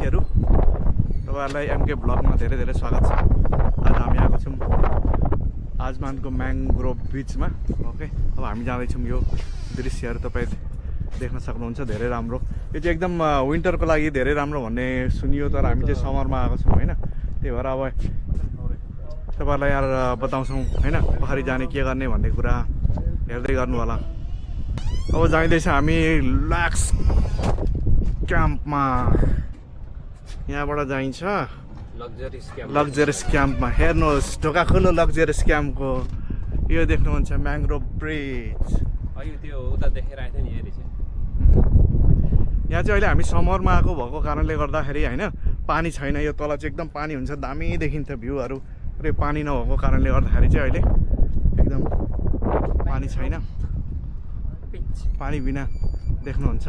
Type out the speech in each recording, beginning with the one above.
साथीहरू, तपाईहरुलाई एमके ब्लगमा धेरै धेरै स्वागत छ। आज हामी आएको छौँ आजमानको म्याङ्ग्रोभ बीचमा। ओके, अब हामी जाँदैछौँ। यो दृश्यहरू तपाईँ देख्न सक्नुहुन्छ, धेरै राम्रो। यो चाहिँ एकदम विन्टरको लागि धेरै राम्रो भन्ने सुनियो, तर हामी चाहिँ समरमा आएको छौँ होइन। त्यही भएर अब तपाईहरुलाई यार बताउँछौँ होइन, पोखरी जाने के गर्ने भन्ने कुरा हेर्दै गर्नु होला। अब जाँदैछ हामी ल्याक्स क्याम्पमा। यहाँबाट जाइन्छ लग्जरियस क्याम्पमा। हेर्नुहोस्, ढोका खोलो लग्जरियस क्याम्पको। यो देख्नुहुन्छ म्याङ्ग्रोभ ब्रिज। त्यो उता देखेर आएको थियो नि हेरी चाहिँ। यहाँ चाहिँ अहिले हामी समरमा आएको भएको कारणले गर्दाखेरि होइन, पानी छैन। यो तल चाहिँ एकदम पानी हुन्छ, दामी देखिन्छ भ्यूहरू। र यो पानी नभएको कारणले गर्दाखेरि चाहिँ अहिले एकदम पानी छैन। पानी बिना देख्नुहुन्छ।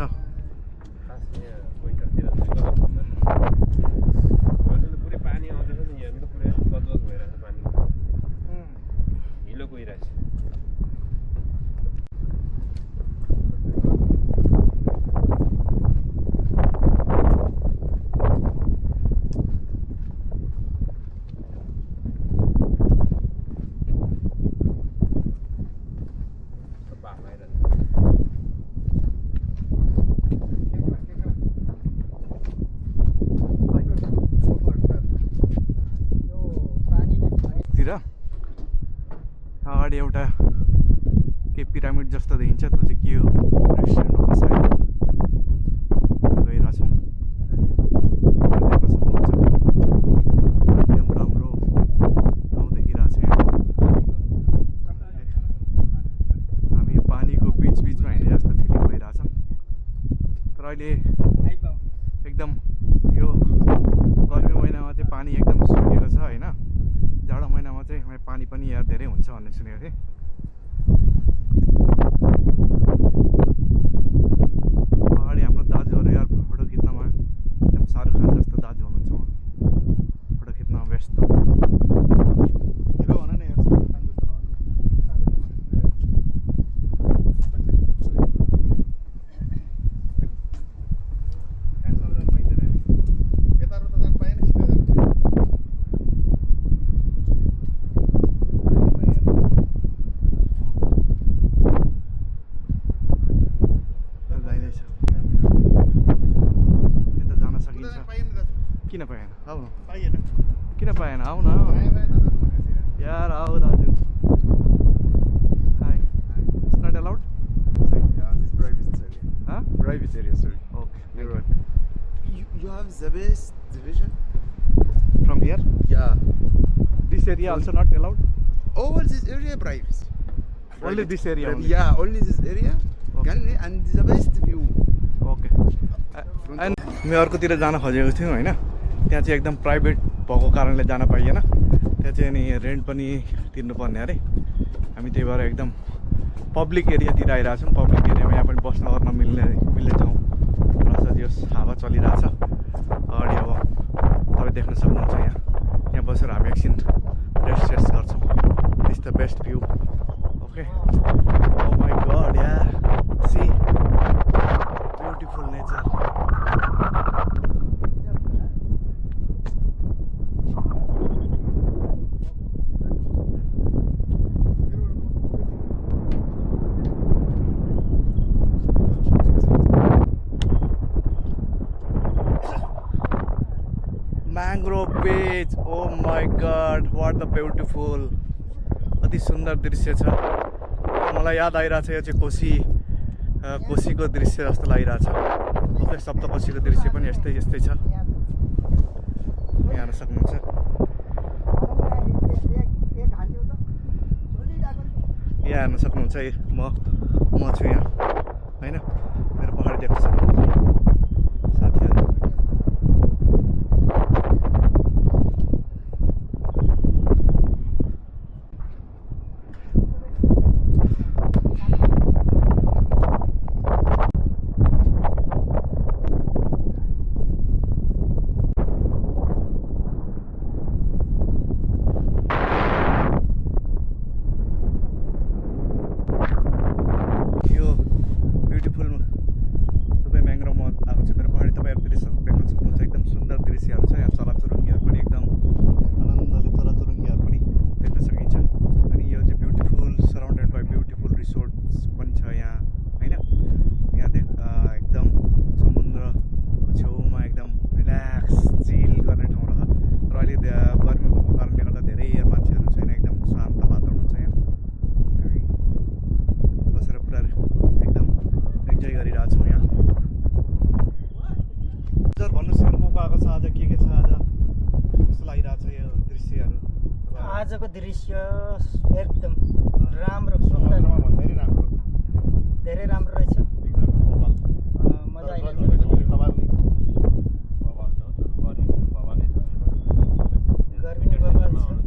पुरै पानी आउँदैछ नि, यहाँ त पुरै गजगज भइरहेछ पानी, हिलो गइरहेछ। अगाडि एउटा के पिरामिड जस्तो देखिन्छ, त्यो चाहिँ के हो रेस्टुरेन्ट होला सायद। गइरहेछौँ, देख्न सक्नुहुन्छ। एकदम राम्रो ठाउँ देखिरहेछ यहाँ। हामी पानीको बिचमा हिँडे जस्तो फिलिङ भइरहेछ। तर अहिले एकदम यो गर्मी महिनामा चाहिँ पानी एकदम सुकेको छ होइन। जाडो महिनामा चाहिँ पानी पनि यहाँ धेरै हुन्छ भन्ने सुनेको थिएँ। अगाडि हाम्रो दाजुहरू यार फोटो खिच्नमा एकदम शाहरुख खान जस्तो दाजु हुनुहुन्छ। फोटो खिच्नमा व्यस्त। हिरो भन न यार, शाहरुख खान जस्तो नभन। किन पाएन? आऊ न। किन पाएन? आऊ न यार, आऊ दाजु। High. It's not allowed? Yeah, this private area. Huh? Private area, sorry. Okay. You're right. You have the best division? From here? Yeah. This area also not allowed? All this area private. Only this area Private. only? Yeah, only this area. Okay. And the best view. Okay. And म अर्कोतिर जान खोजेको थियौँ होइन, त्यहाँ चाहिँ एकदम private भएको कारणले जान पाइएन। त्यहाँ चाहिँ अनि रेन्ट पनि तिर्नुपर्ने अरे। हामी त्यही भएर एकदम पब्लिक एरियातिर आइरहेछौँ। पब्लिक एरियामा यहाँ पनि बस्न गर्न मिल्ने ठाउँ रहेछ। यो हावा चलिरहेछ अगाडि। अब तपाईँ देख्न सक्नुहुन्छ यहाँ बसेर हामी एकछिन रेस्ट गर्छौँ। It's the best view. Okay, oh my god यार, see beautiful nature. Mangrove beach, oh my god, what the beautiful. अति सुन्दर दृश्य छ। मलाई याद आइरहेछ यो चाहिँ कोसीको दृश्य जस्तो लागिरहेछ। ओके, सप्तकोशीको दृश्य पनि यस्तै छ। यहाँ हेर्न सक्नुहुन्छ। यहाँ हेर्न सक्नुहुन्छ। म छु यहाँ होइन, मेरो पहाडी देख्न सक्नुहुन्छ साथीहरू। आजको दृश्य एकदम राम्रो सुन्दर धेरै राम्रो रहेछ मजा आइरहेछ गर्मी बवाल छ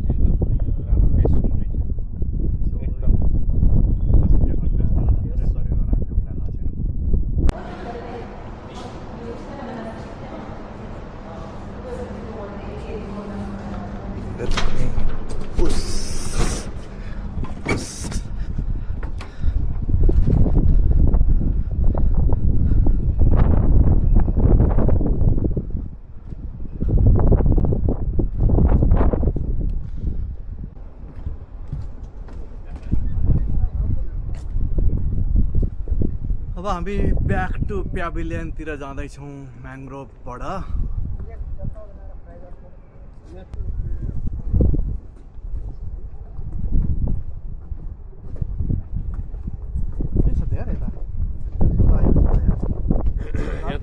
अब हामी ब्याक टु प्याभिलियनतिर जाँदैछौँ म्याङ्ग्रोभबाट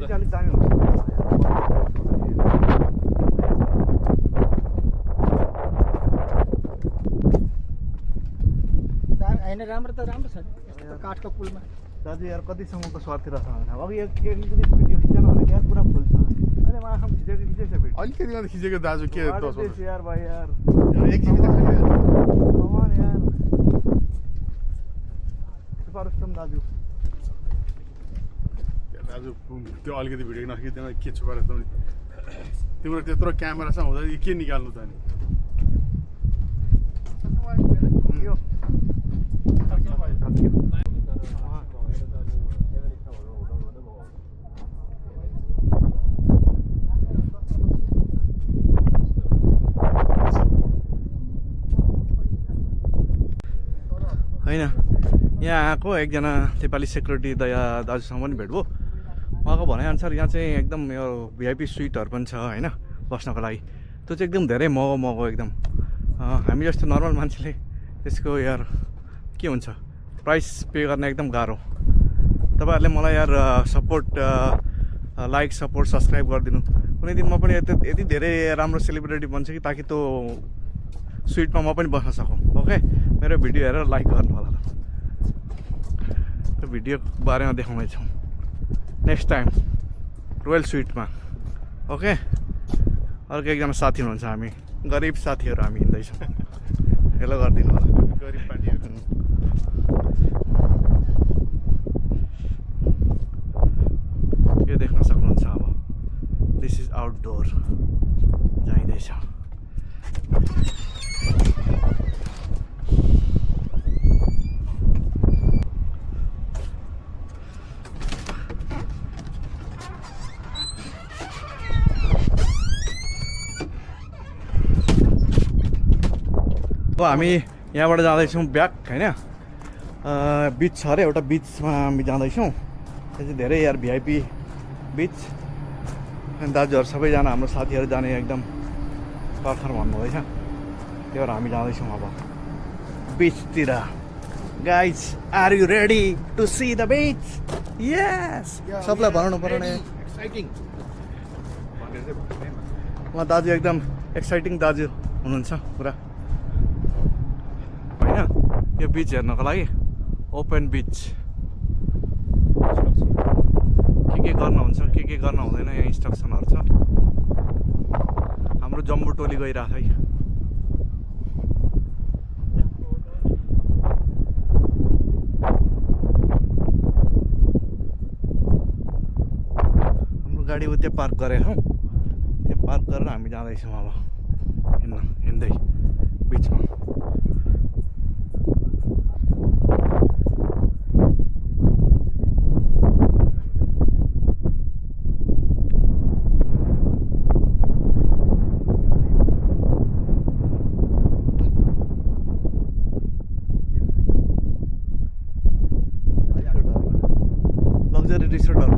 अलिक दामी हुन्छ होइन राम्रो त राम्रो छ नि यस्तो काठको पुलमा दाजु यार कतिसम्मको स्वार्थी रहेछ भने अघि एकचोटि भिडियो खिचेन भने यार पुरा फुल छ अहिले म आँखा खिचेको भिडियो अलिकति मात्रै खिचेको दाजु के What is this यार भाइ यार एक जिबी त खाली Come on यार सुपर उत्तम दाजु दाजु त्यो अलिकति भिडियो नखिच्दैन के छुपाएर त तिम्रो त्यत्रो क्यामेरा छ हुँदा के निकाल्नु त नि होइन यहाँ आएको एकजना नेपाली सेक्युरिटी दया दाजुसँग पनि भेट भयो उहाँको भनाइअनुसार यहाँ चाहिँ एकदम यो भिआइपी सुइटहरू पनि छ होइन बस्नको लागि त्यो चाहिँ एकदम धेरै महँगो महँगो एकदम हामी जस्तो नर्मल मान्छेले त्यसको यार के हुन्छ प्राइस पे गर्न एकदम गाह्रो तपाईँहरूले मलाई यार सपोर्ट लाइक सपोर्ट सब्सक्राइब गरिदिनु कुनै दिन म पनि यति धेरै राम्रो सेलिब्रिटी बन्छु कि ताकि त्यो स्विटमा म पनि बस्न सकौँ ओके मेरो भिडियो हेरेर लाइक गर्नु होला त्यो भिडियो बारेमा देखाउनेछौँ नेक्स्ट टाइम रोयल स्विटमा ओके अर्को एकजना साथी हुनुहुन्छ हामी गरिब साथीहरू हामी हिँड्दैछौँ हेलो गरिदिनु होला गरिब पार्टीहरू यो देख्न सक्नुहुन्छ अब दिस इज आउटडोर जाँदैछ अब हामी यहाँबाट जाँदैछौँ ब्याक होइन बिच छ अरे एउटा बिचमा हामी जाँदैछौँ त्यो चाहिँ धेरै यार भिआइपी बिच अनि दाजुहरू सबैजना हाम्रो साथीहरू जाने एकदम पर्खर भन्नुहुँदैछ त्यही भएर हामी जाँदैछौँ अब बिचतिर guys are you ready to see the beach यस सबलाई भनाउनु पर्यो नि एक्साइटिङ उहाँ दाजु एकदम एक्साइटिङ दाजु हुनुहुन्छ पुरा होइन यो बिच हेर्नको लागि ओपन बिच के गर्न हुन्छ के गर्न हुँदैन यहाँ इन्स्ट्रक्सनहरू छ हाम्रो जम्बू टोली गइरहेको छ है हाम्रो गाडी उतै पार्क गरेको हौ त्यो पार्क गरेर हामी जाँदैछौँ अब हिँड्दै बिचमा लग्जरी रिसोर्टहरू